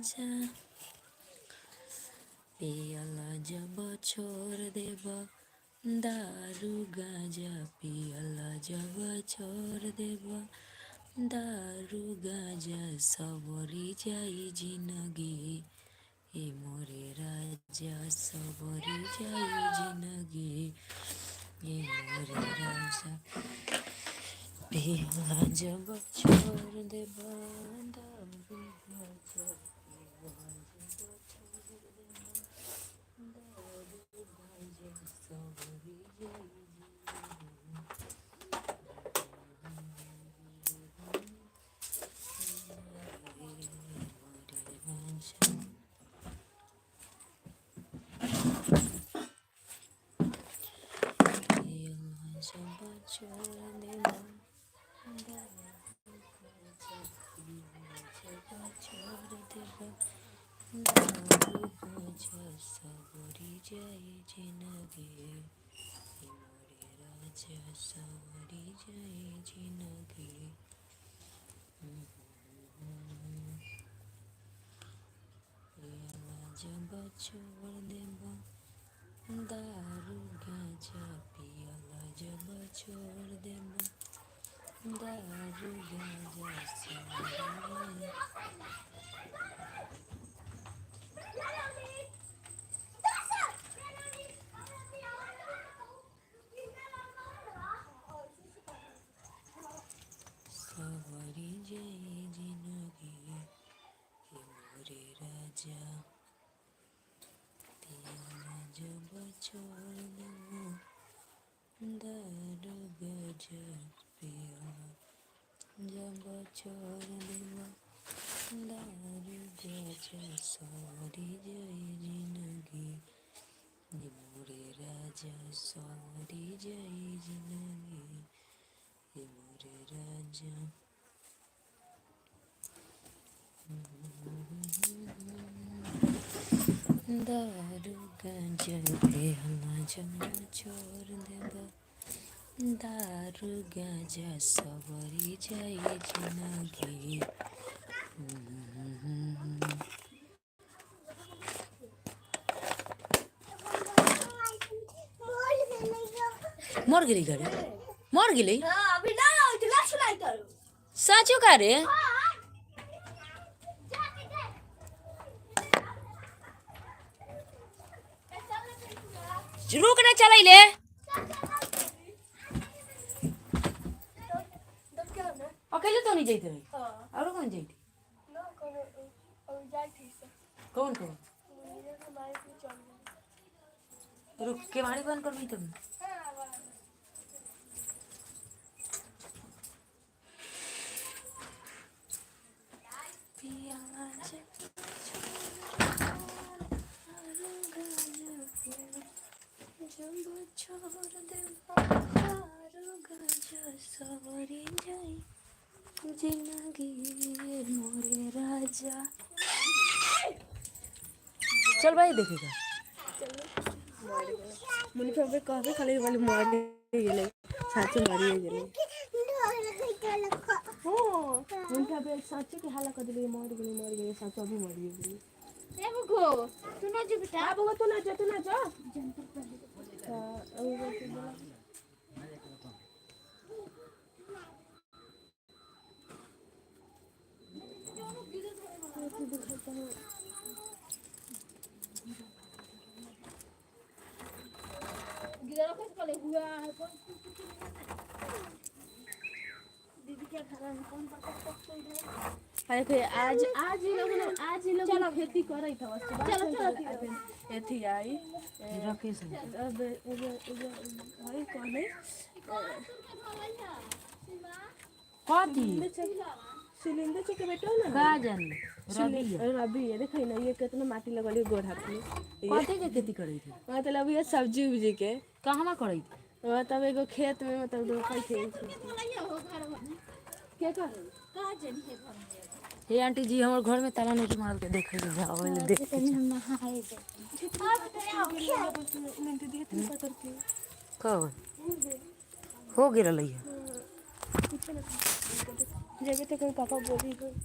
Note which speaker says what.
Speaker 1: राजा, पियला जब छोड़ देब दारू गांजा, पियला जब छोड़ देब दारू गांजा, सबरी जाई जिनगी ए मोरे राजा, सबरी जाई जिनगी ए मोरे राजा, पियला जब छोड़ देब दारू गांजा, पियला जब छोड़ देब दारू गांजा, सबरी जाई जिनगी मोरे राजा, पियला जब छोड़ देब दारू गांजा, पियला जब छोड़ देब दारू गांजा, सबरी जाई जिनगी ए मोरे राजा, सबरी जाई जिनगी। पियला जब छोड़ देब दारू गांजा, पियला जब छोड़ देब दारू गांजा, सबरी जाई। सबरी जाई जिनगी ए मोरे राजा, पियला जब छोड़ देब दारू गांजा, पियला जब छोड़ देब दारू गांजा, सबरी जाई जिनगी ए मोरे राजा, सबरी जाई जिनगी ए मोरे राजा। दारू गांजा, पियला जब छोड़ देब दारू गांजा, सबरी जाई जिनगी। मर गेली घरे, मर गेली।
Speaker 2: हाँ, अभी ना ना इतना सुनाई करो।
Speaker 1: साँचो का रे? रुक ना, चलैले। अकेले तो नहीं जाते रही?
Speaker 2: हाँ।
Speaker 1: और कौन जाते?
Speaker 2: ना करो और जाए ठीक से।
Speaker 1: कौन कौन?
Speaker 2: मुझे हमारे से चल गए।
Speaker 1: रुक, केवाड़ी बंद करबी तब।
Speaker 2: हाँ।
Speaker 1: पियला जब जब छोड़ देब दारू गांजा, सबरी जाई जिनगी ए मोरे राजा। चल भाई, देखेगा।
Speaker 2: मुनि पे कहबे खाली वाली मर गेलै, साँचे मरिए गेलै। हो मुनि पे साँचे के हाला कर देलै, मर गेलै, मर गेलै, साँचे अभी मरिए गेलै।
Speaker 3: ए बुको, तू ना जो बेटा।
Speaker 2: आ बउवा, तू ना जा, तू ना जा। हाँ, अब बोला।
Speaker 3: गिरा कैसे पले हुआ है? कौन दीदी क्या खा रहा है? कौन पता
Speaker 2: अरे फिर आज आज ही लोग ने आज ही लोग ने खेती करे था बस।
Speaker 3: चलो, चलो।
Speaker 2: एथी आई।
Speaker 1: रखे से।
Speaker 2: अब अब अब अरे कौन है?
Speaker 1: कथी?
Speaker 2: सिलिंडर के बेटा ना।
Speaker 1: का जानी, रवि है।
Speaker 2: रवि है, देखै ना, ये कितना माटी लगल है गोड़ हाथ में।
Speaker 1: कथी के खेती करे थे?
Speaker 2: मतलब ये सब्जी उब्जी के।
Speaker 1: कहवा करे थे?
Speaker 2: मतलब एगो खेत में मतलब रोपै थे। के कर?
Speaker 3: कहाँ जनी है घर में?
Speaker 1: हे आंटी जी, हमर घर में ताला नहीं मारल के देखे के जाओ, देख के
Speaker 3: तनी हम नहाए दे।
Speaker 2: मिनट दिए तुम पकड़ के।
Speaker 1: कब हो गेल है?
Speaker 2: जगह तो कोई पापा बोली।